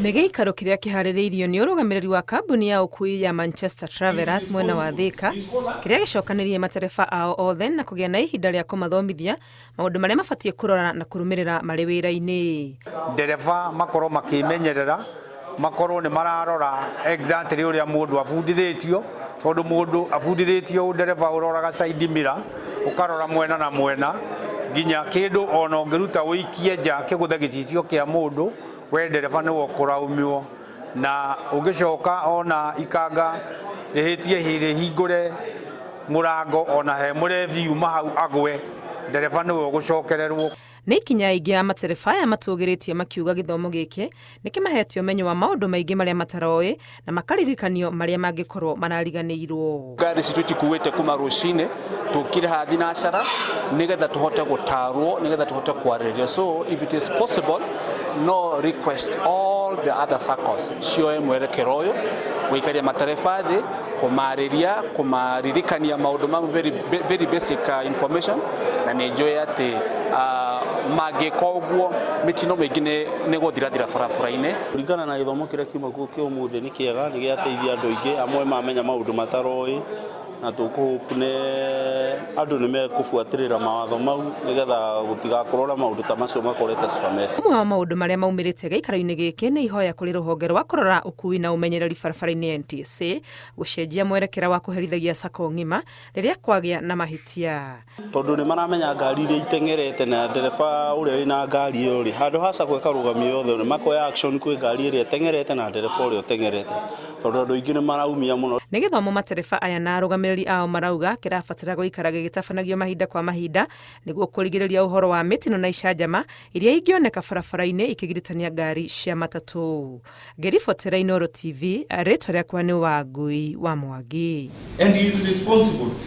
Nĩ gĩikaro kĩrĩa kĩharĩrĩirio nĩ ũrũgamĩrĩri wa kambuni ya ũkuui ya Manchester Travelers mwena wa Thika, kĩrĩa gĩcokanĩrĩirie matereba ao othe na kũgĩa na ihinda rĩa kũmathomithia maũndũ marĩa mabatiĩ kũrora na kũrũmĩrĩra marĩ wĩra-inĩ. Ndereba makorwo makĩmenyerera, makorwo nĩ mararora exactly ũrĩa mũndũ abundithĩtio, tondũ mũndũ abundithĩtio ũndereba ũroraga side mirror, ũkarora mwena na mwena, nginya kĩndũ ona ũngĩruta ũikie nja kĩgũthe gĩcicio kĩa mũndũ, we ndereba nĩwe ũkũraumio. Na ũngĩcoka ona ikanga rĩhĩtie rĩhingũre mũrango ona he mũrebi yuma hau agwe, ndereba nĩwe ũgũcokererwo. Nĩ ikinya aingĩ a matereba aya matũgĩrĩtie makiuga gĩthomo gĩkĩ nĩ kĩmahete ũmenyo wa maũndũ maingĩ marĩa mataroĩ na makaririkanio marĩa mangĩkorwo marariganĩirwo. Ngari citũ itikuĩte kuma rũcinĩ tũkire haha thinacara nĩgetha tũhote gũtarwo, nĩgetha tũhote kwarĩrĩria. So if it is possible, no request all the other circles cioe mwerekero ũyũ gũikaria matereba thĩ, kũmarĩria, kũmaririkania maũndũ mamwe very, very basic information, na nĩ njũĩ atĩ mangĩka ũguo mĩtino mĩingĩ nĩ gũthirathira barabara-inĩ. Kũringana na gĩthomo kĩrĩa kiuma kuo kĩa ũmũthĩ nĩ kĩega, nĩ gĩateithia andũ aingĩ, amwe mamenya maũndũ mataroĩ, na tũkũhope nĩ andũ nĩ mekũbuatĩrĩra mawatho mau nĩgetha gũtigakorwo na maũndũ ta macio makorete Supermet. Ũmwe wa maũndũ marĩa maumĩrĩte gĩikaro-inĩ gĩkĩ nĩ ihoya kũrĩ rũhonge rwa kũrora ũkui na ũmenyereri barabara-inĩ NTSA gũcenjia mwerekera wa kũherithagia sacco ng'ima rĩrĩa kwagĩa na mahĩtia. Tondũ nĩ maramenya ngari iria iteng'erete na ndereba ũrĩa wĩna ngari ĩyo rĩ, handũ ha sacco ĩkarũgamio yothe nĩ makoya action kwĩ ngari ĩrĩa ĩteng'erete na ndereba ũrĩa ũteng'erete, tondũ andũ aingĩ nĩ maraumia mũno. Nĩ gĩthomo matereba aya na arũgamĩrĩri ao marauga kĩrabatara gũikara gĩgĩtabanagio mahinda kwa mahinda nĩguo kũrigĩrĩria ũhoro wa mĩtino na icanjama iria ingĩoneka barabara-inĩ ikĩgiritania ngari cia matatũ. Ngĩribotera Inooro TV, rĩtwa rĩakwa nĩ Wangui wa Mwangi. And he is responsible.